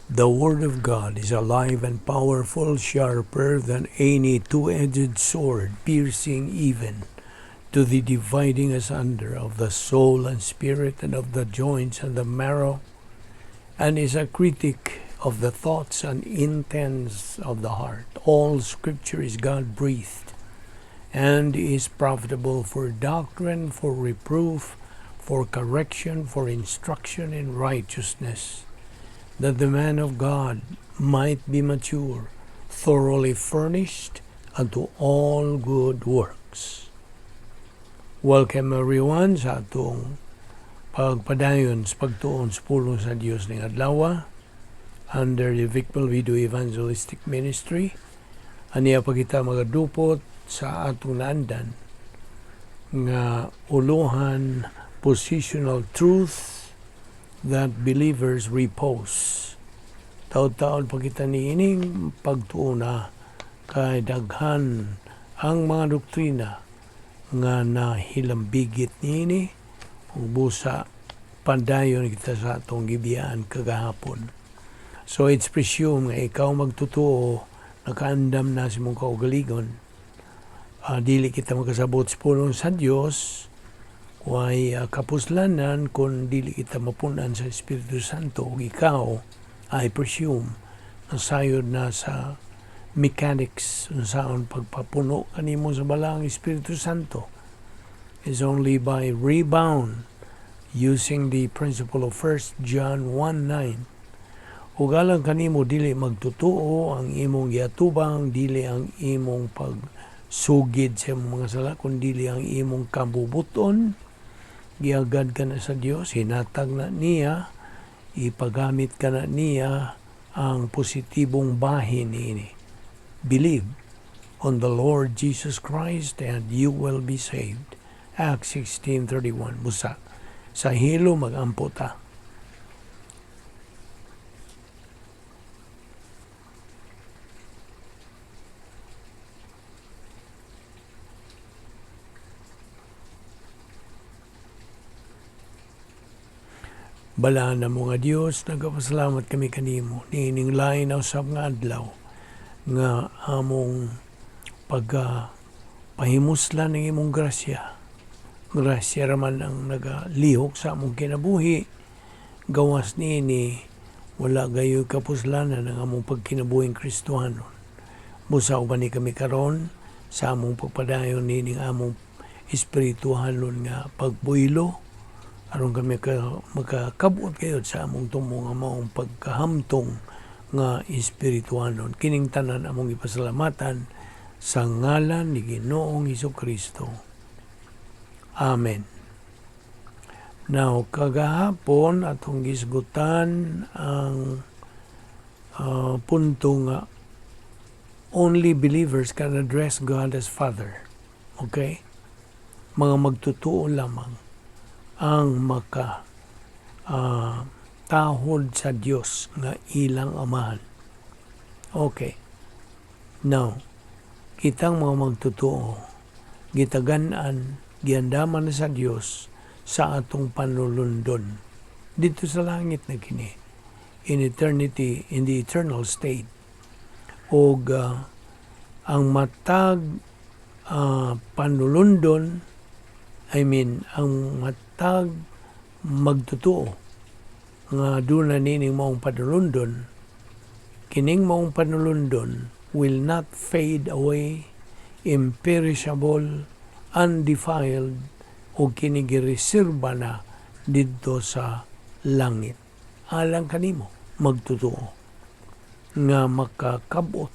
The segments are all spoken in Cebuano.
The Word of God is alive and powerful, sharper than any two-edged sword, piercing even to the dividing asunder of the soul and spirit and of the joints and the marrow, and is a critic of the thoughts and intents of the heart. All Scripture is God-breathed and is profitable for doctrine, for reproof, for correction, for instruction in righteousness, that the man of God might be mature, thoroughly furnished unto all good works. Welcome, everyone, sa atong pagpadayon sa pagtuon sa pulong sa Dios ning adlaw under the Vic Malvido Evangelistic Ministry. Aniya pa kita magadupot sa atong naandan nga uluhan, "Positional Truth that Believers Repose." Taod-taod pa kita niining pagtuona kay daghan ang mga doktrina nga nahilambigit niini ug busa padayon kita sa atong gibiyaan kagahapon. So it's presumed nga ikaw magtotoo nakaandam na sa imong kaugaligon. Dili kita makasabot sa pulong sa Dios, way kapuslanan kung dili kita mapunan sa Espiritu Santo. Ug ikaw, I presume, nasayod na sa mechanics unsaon pagpapuno kanimo sa Balaang Espiritu Santo, is only by rebound using the principle of 1 John 1:9. Ug alang kanimo dili magtotoo ang imong giatubang, dili ang imong pagsugid sa imong mga sala, kun dili ang imong kabubuton. Giagad ka na sa Dios, hinatag na niya, ipagamit ka na niya ang positibong bahin niini. Believe on the Lord Jesus Christ and you will be saved. Acts 16:31. Busa sa hilo magampo ta. Balaan namo nga Dios, nagapasalamat kami kanimo niining lain na usab nga adlaw nga among pagka pahimuslan ng imong grasya. Grasya raman ang nagalihok sa among kinabuhi. Gawas niini, wala gayoy kapuslanan ang among pagkinabuhing Kristohanon. Busa uban ni kami karon sa among pagpadayon niining among espirituhanon nga pagbuylo aron kami ka, makakabot kayo sa among tumo nga maong pagkahamtong nga espirituhanon. Kining tanan among ipasalamatan sa ngalan ni Ginoong Kristo. Amen. Now, kagahapon atong gisgutan ang punto nga only believers can address God as Father. Okay? Mga magtotoo lamang ang maka tahod sa Dios nga ilang amahan. Okay. Now, kitang mga magtotoo, gitagan-an, giandaman na sa Dios sa atong panulundon. Dito sa langit na kini, in eternity, in the eternal state. Og ang matag panulundon, I mean, ang matag magtotoo nga duna nining maong panulundon, kining maong panulundon will not fade away, imperishable, undefiled, o kini gireserba na didto sa langit. Alang kanimo magtotoo nga makakabot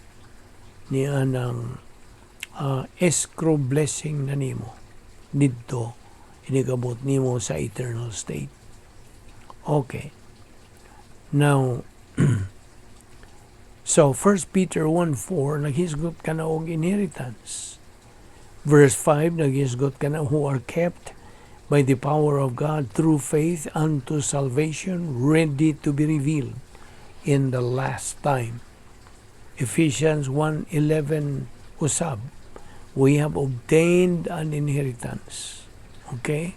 ni anang escrow blessing na nimo didto inigabot nimo sa eternal state. Okay. Now, so 1 Peter 1:4, naghisgot ka na og inheritance. Verse 5, naghisgot ka na who are kept by the power of God through faith unto salvation, ready to be revealed in the last time. Ephesians 1:11 usab, we have obtained an inheritance. Okay?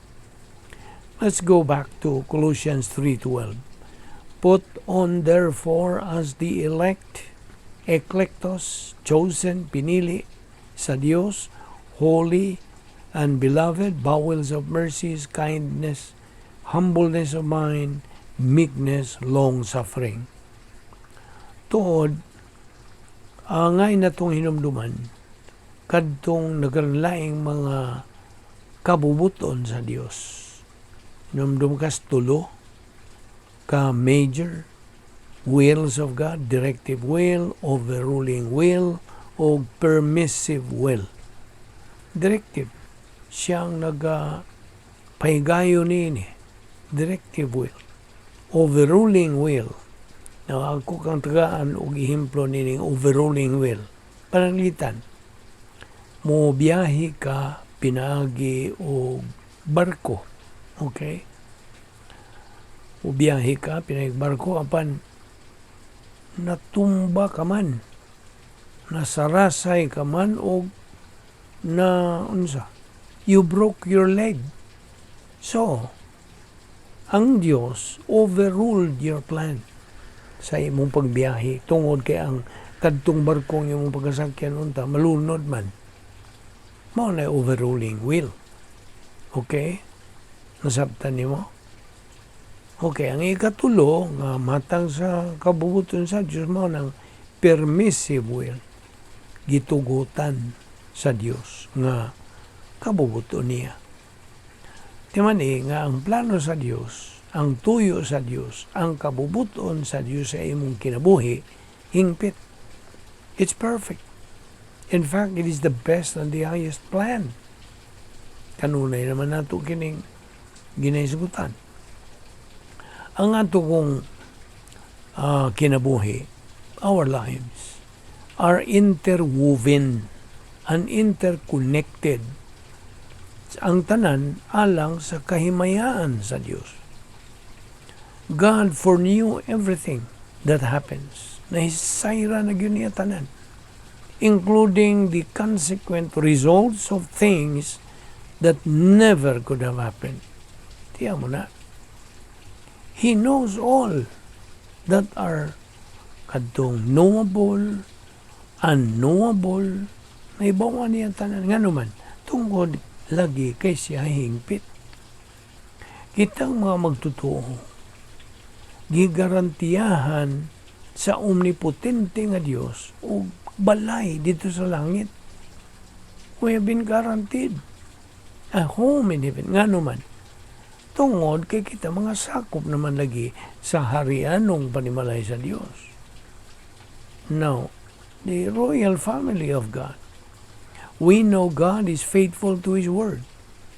Let's go back to Colossians 3:12. Put on therefore as the elect, eklektos, chosen, pinili sa Dios, holy and beloved, bowels of mercies, kindness, humbleness of mind, meekness, long-suffering. Tuod, angay na tong hinumduman, kadtong nagkalaing mga kabubuton sa Dios. Hinumdum kas tulo ka major wills of God: directive will, overruling will, o permissive will. Directive, siyang naga pahigayon niini. Directive will. Overruling will. Now, ako kang tagaan og ehemplo nining overruling will. Pananglitan, mo biyahe ka pinaagi og barko. Okay? Mo biyahe ka pinaagi barko, apan natumba ka man, nasarasay ka man og na unsa, you broke your leg. So ang Dios overruled your plan sa imong pagbiyahe tungod kay ang kadtong barkong imong pagkasakyan unta malunod man. Mao na overruling will. Okay, nasabtan nimo? Okay, ang ikatulo nga matang sa kabubuton sa Dios mao nang permissive will, gitugutan sa Dios nga kabubuton niya. Timan eh, nga ang plano sa Dios, ang tuyo sa Dios, ang kabubuton sa Dios sa imong kinabuhi, hingpit. It's perfect. In fact, it is the best and the highest plan. Kanunay naman nato kining ginahisgutan. Ang ato kong kinabuhi, our lives, are interwoven and interconnected. Ang tanan alang sa kahimayaan sa Dios. God foreknew everything that happens. Nahisayra na gyud niya tanan, including the consequent results of things that never could have happened. Tiya mo na. He knows all that are kadtong knowable, unknowable, naibawan niya tanan. Nga naman, tungod lagi kay siya hingpit. Kitang mga magtotoo, gigarantiyahan sa omnipotente nga Dios og balay dito sa langit. We have been guaranteed a home in heaven. Nga naman, tungod kay kita mga sakop naman lagi sa harianong panimalay sa Dios. Now, the royal family of God. We know God is faithful to His word.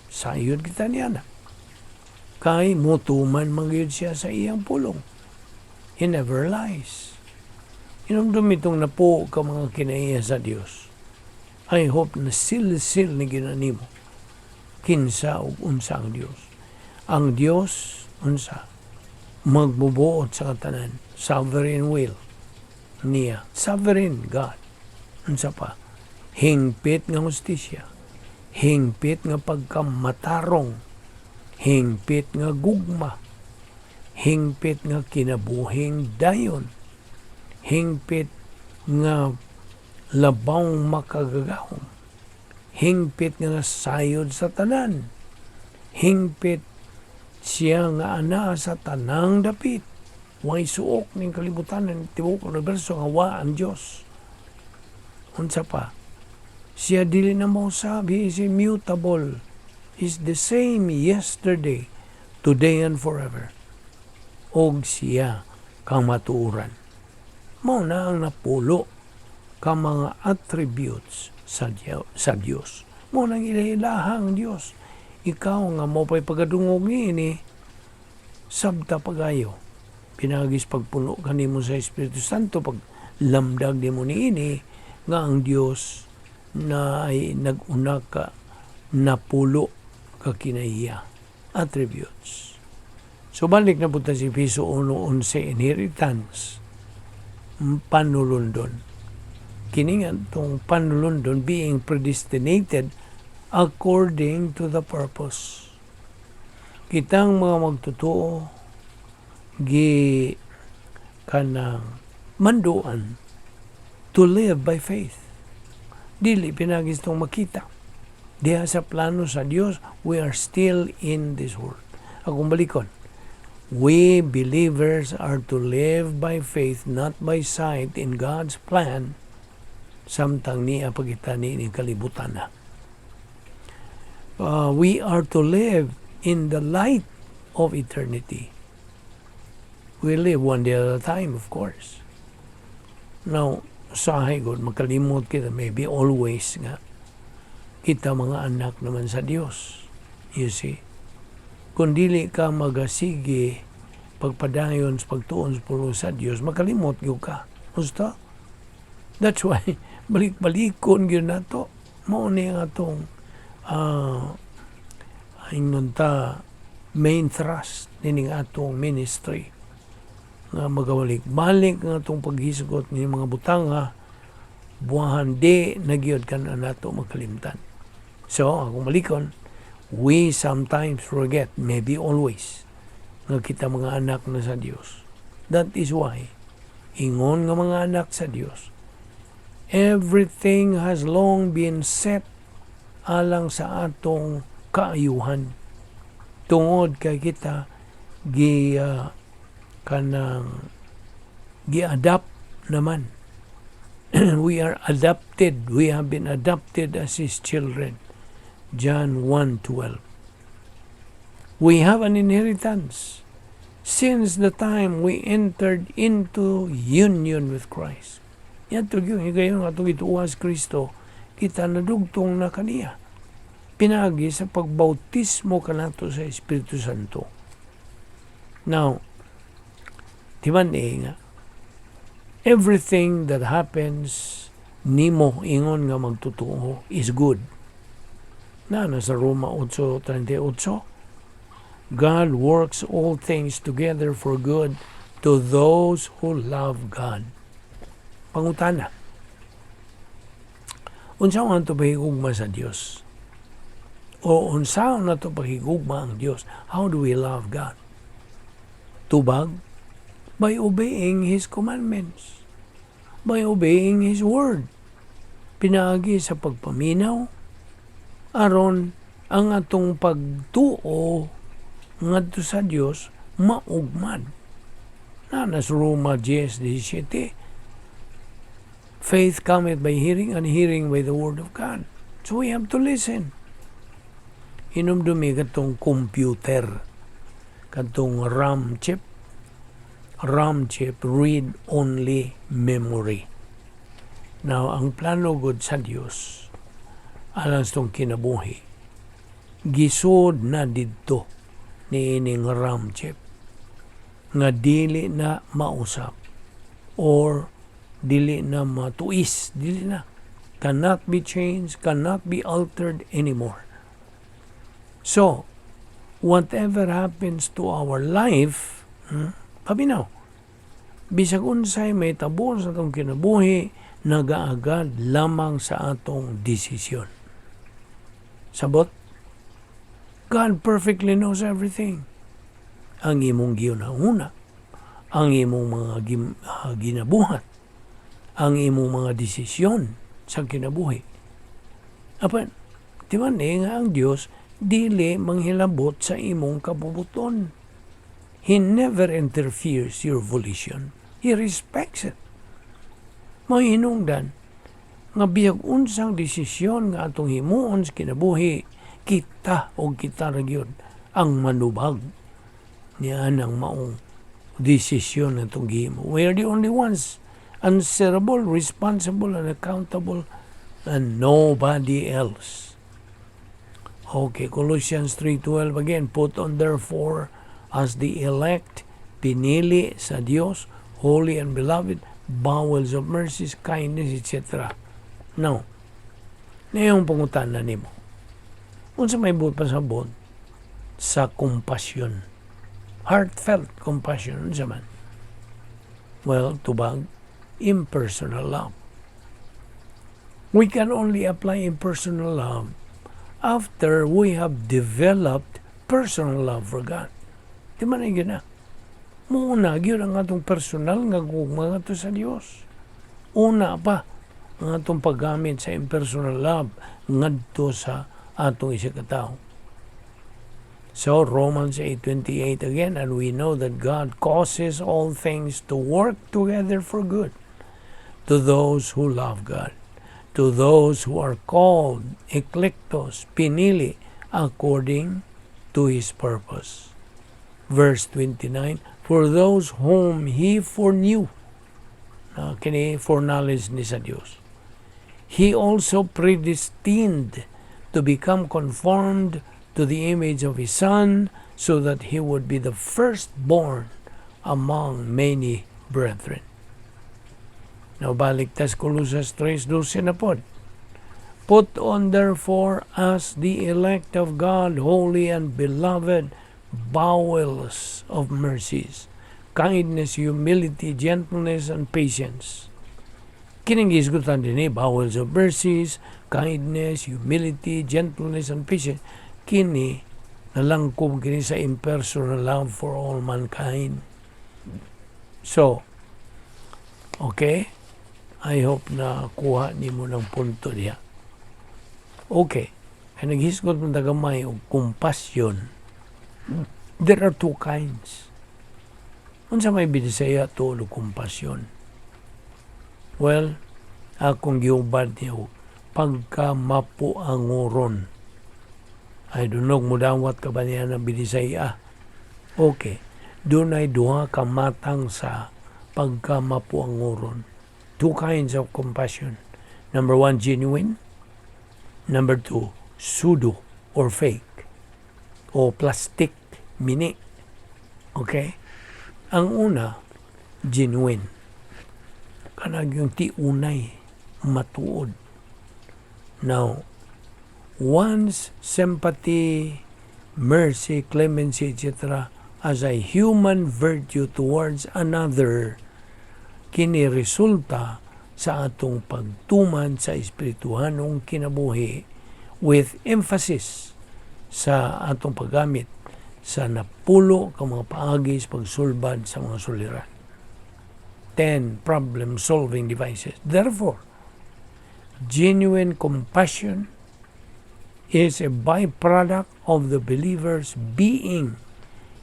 Sayod kita niya na. Kay mutuman man gyud siya sa iyang pulong. He never lies. Inumdum itong napo ka mga kinaiya sa Dios. I hope na silsil ni ginanimo kinsa ug unsa ang Dios. Ang Dios unsa magbubuot sa katanan, sovereign will niya, sovereign God. Unsa pa? Hingpit nga hustisya, hingpit nga pagkamatarong, hingpit nga gugma, hingpit nga kinabuhing dayon, hingpit nga labaw makagagahom, hingpit nga nasayod sa tanan, hingpit siya nga ana sa tanang dapit. Way suok ning kalibutan ng tibuok universo nga wa ang Dios. Unsa pa? Siya dili na mausab, He is immutable. He is the same yesterday, today and forever. Og siya kang matuoran. Mao na ang napulo ka mga attributes sa Dios. Mao nang ilahang Dios. Ikaw nga mo pa'y pagadungog niini, sabta pagayo. Pinagis pagpuno kanimo sa Espiritu Santo, pag lamdag nimo niini nga ang Dios na ay nag-una ka napulo ka kinaiya attributes. So balik na punta si Efeso 1:11, inheritance, panulundon. Kini nga tong panulundon, being predestinated according to the purpose. Kitang mga magtotoo gi Kanang manduan to live by faith. Dili pinaagi sa atong makita. Diha sa plano sa Dios, we are still in this world. Akong balikon, we believers are to live by faith, not by sight, in God's plan, samtang nia pa kita ni kalibutan na. We are to live in the light of eternity. We live one day at a time, of course. Now, usahay gud makalimot kita, maybe always, nga kita mga anak naman sa Dios. You see? Kung dili ka magasige pagpadayon sa pagtuon sa pulong sa Dios, makalimot gyud ka. Gusto? That's why balik-balikon gyud nato. Mao ni ang atong ingnon ta main thrust nining atong ministry nga magabalik-balik ang atong paghisgot ni mga butanga buwahan di na gyud kan nato makalimtan. So, akong balikon, we sometimes forget, maybe always, nga kita mga anak na sa Dios. That is why, ingon nga mga anak sa Dios, everything has long been set alang sa atong kaayuhan. Tungod kay kita gi kanang gi-adopt naman. We are adopted. We have been adopted as His children. John 1:12. We have an inheritance since the time we entered into union with Christ. Yato gyud higayon nga atong gituohan si Kristo, kita nadugtong na kaniya. Pinaagi sa pagbautismo kanato sa Espiritu Santo. Now, di man eh nga, everything that happens nimo ingon nga magtutuo is good. Na nasa Roma 8:38, God works all things together for good to those who love God. Pangutana. Unsa man to paghigugma sa Dios? O unsa na to paghigugma ang Dios? How do we love God? Tubag? By obeying His commandments. By obeying His word. Pinaagi sa pagpaminaw, aron ang atong pagtuo ngadto sa Dios maugmad. Na nas Roma 10:17. Faith cometh by hearing, and hearing by the word of God. So we have to listen. Hinumdumi katong computer, katong RAM chip, RAM chip, read only memory. Now, ang plano gud sa Dios alang sa atong kinabuhi, gisod na didto niining RAM chip nga dili na mausap or dili na matuis, dili na, cannot be changed, cannot be altered anymore. So whatever happens to our life, paminaw, bisag unsay mahitabo sa atong kinabuhi, nagaagad lamang sa atong desisyon. Sabot, God perfectly knows everything. Ang imong gihuna-huna, ang imong mga ginabuhat, ang imong mga desisyon sa kinabuhi. Apan, di ba ni nga ang Dios dili manghilabot sa imong kabubuton? He never interferes your volition. He respects it. Mahinungdan nga biyag unsang desisyon nga atong himuon sa kinabuhi, kita o kita ra gyud ang manubag niya ng maong desisyon na itong gihimo. We are the only ones answerable, responsible, and accountable, and nobody else. Okay, Colossians 3:12 again, "Put on therefore as the elect," pinili sa Dios, "holy and beloved, bowels of mercies, kindness," etc. Now, ngayong pangutana nimo, unsa may buot pasabot sa compassion? Heartfelt compassion, unsa man? Well, tubag, impersonal love. We can only apply impersonal love after we have developed personal love for God. Di man ay gina. Muna gyud ang atong personal nga gugma ngadto sa Dios. Una pa ang atong paggamit sa impersonal love ngadto sa atong isigkatawo. So Romans 8:28 again, "And we know that God causes all things to work together for good to those who love God, to those who are called, eklektos, pinili, according to His purpose." Verse 29, "For those whom He foreknew," kini foreknowledge ni sa Dios, "He also predestined to become conformed to the image of His Son, so that He would be the firstborn among many brethren." Now, balik tas Colosas 3:12 na pod. "Put on therefore, as the elect of God, holy and beloved, bowels of mercies, kindness, humility, gentleness, and patience." Kining gisgutan din bowels of mercies, kindness, humility, gentleness, and patience. Kini, nalangkob kini sa impersonal love for all mankind. So, okay, I hope na kuha nimo ng punto diha. Okay, kay naghisgot man gamay og compassion. There are two kinds. Unsa may Binisaya tuod og compassion? Well, akong giubad niyo pagka mapuanguron. I don't know, mudawat ka ba niya ng Binisaya? Okay. Dunay duha ka matang sa pagka mapuanguron. Two kinds of compassion. Number one, genuine. Number two, pseudo or fake o plastic, mini. Okay? Ang una, genuine. Kanang yung tiunay, matuod. Now, one's sympathy, mercy, clemency, etc. as a human virtue towards another, kini resulta sa atong pagtuman sa espirituhanong kinabuhi with emphasis sa atong paggamit sa napulo ka mga paagi sa pagsulbad sa mga suliran. 10 problem-solving devices. Therefore, genuine compassion is a byproduct of the believer's being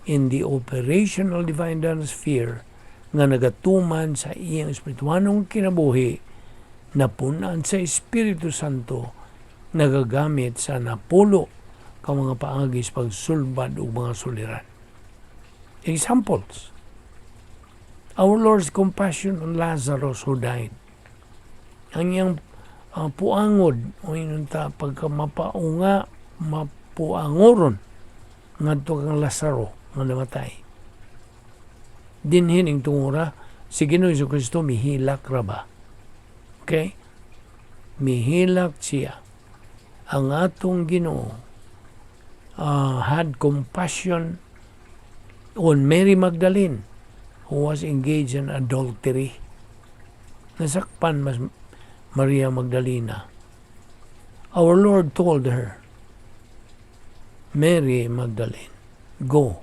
in the operational divine sphere nga nagatuman sa iyang espirituhanong kinabuhi na punan sa Espiritu Santo, nagagamit sa napulo ka mga paagi sa pagsulbad og mga suliran. Examples. Our Lord's compassion on Lazarus who died. Ang iyang puangod o inunta pagka mapaunga, mapuangoron ngadto kang Lazaro nga namatay. Dinhin ing tungura, si Ginoong Kristo mihilak ra ba? Okay? Mihilak siya. Ang atong Ginoo had compassion on Mary Magdalene, who was engaged in adultery. Nasakpan mas Maria Magdalena. Our Lord told her, "Mary Magdalene, go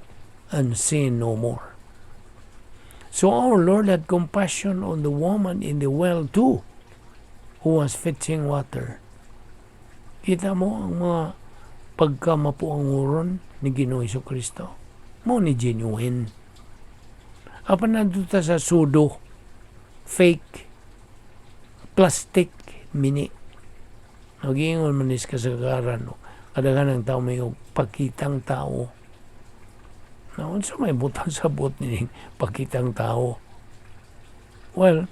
and sin no more." So our Lord had compassion on the woman in the well too, who was fetching water. Kita mo ang mga pagkamapuanguron ni Ginoong Kristo. Mao ni genuine. Apan nandito ta sa pseudo, fake, plastic, mini. Nagingon man is kasagaran, no? Kadaghan ng tao may pakitang tao. Na unsa may butang sa bot ni pakitang tao? Well,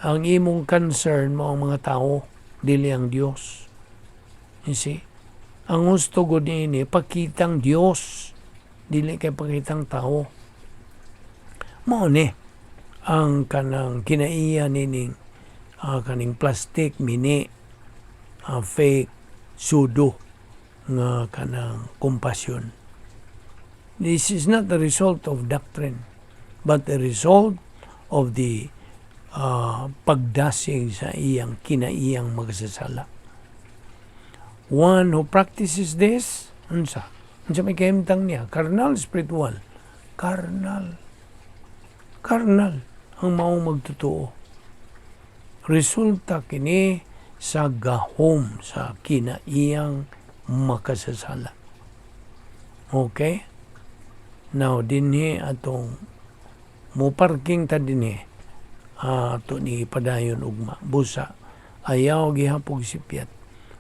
ang imong concern mo ang mga tao, dili ang Dios. You see? Ang gusto gud niini pakitang Dios, dili kay pakitang tao. Mao ni ang kanang kinaiya nining kaning plastic, mini, fake, pseudo nga kanang compassion. This is not the result of doctrine, but the result of the pagdasig sa iyang kinaiyang magsasala. One who practices this, unsa? Unsa may kahimtang niya? Carnal, spiritual. Carnal. Carnal ang maong magtotoo. Resulta kini sa gahom sa kinaiyang makasasala. Okay? Now, dinhi atong mo-parking ta dinhi, ato ni padayon ugma. Busa, ayaw gihapog sipyat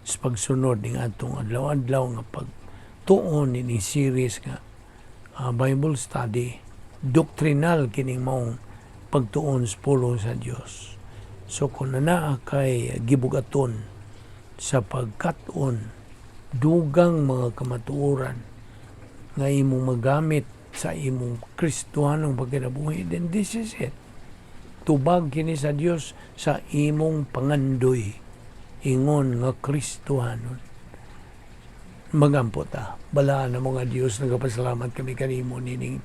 sa pagsunod ning atong adlaw-adlaw nga pagtuon ini series nga Bible study, doctrinal kining maong pagtuon sa pulong sa Dios. So kung naa kay gibugaton sa pagkat-on dugang mga kamatuoran nga imong magamit sa imong Kristohanong pagkinabuhi, then this is it. Tubag kini sa Dios sa imong pangandoy ingon nga Kristohanon. Magampo ta. Balaan na mga Dios, nagapasalamat kami kanimo nining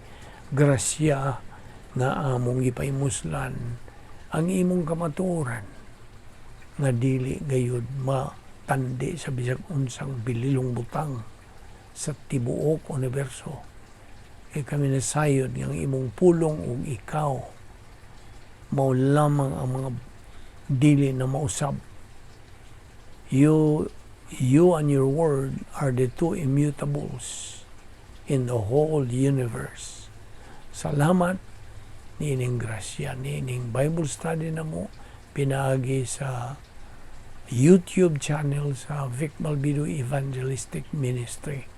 grasya nga among gipaimuslan ang imong kamatuoran nga dili gayud matandi sa bisag unsang bililong butang sa tibuok universo. Kay kami nasayod nga ang imong pulong ug ikaw mao lamang ang mga dili na mausab. You and your word are the two immutables in the whole universe. Salamat niining grasya, niining Bible study namo pinaagi sa YouTube channel sa Vic Malbido Evangelistic Ministry.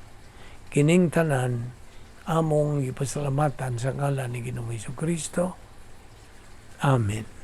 Kining tanan among gipasalamatan sa ngalan ni Ginoong Kristo. Amen.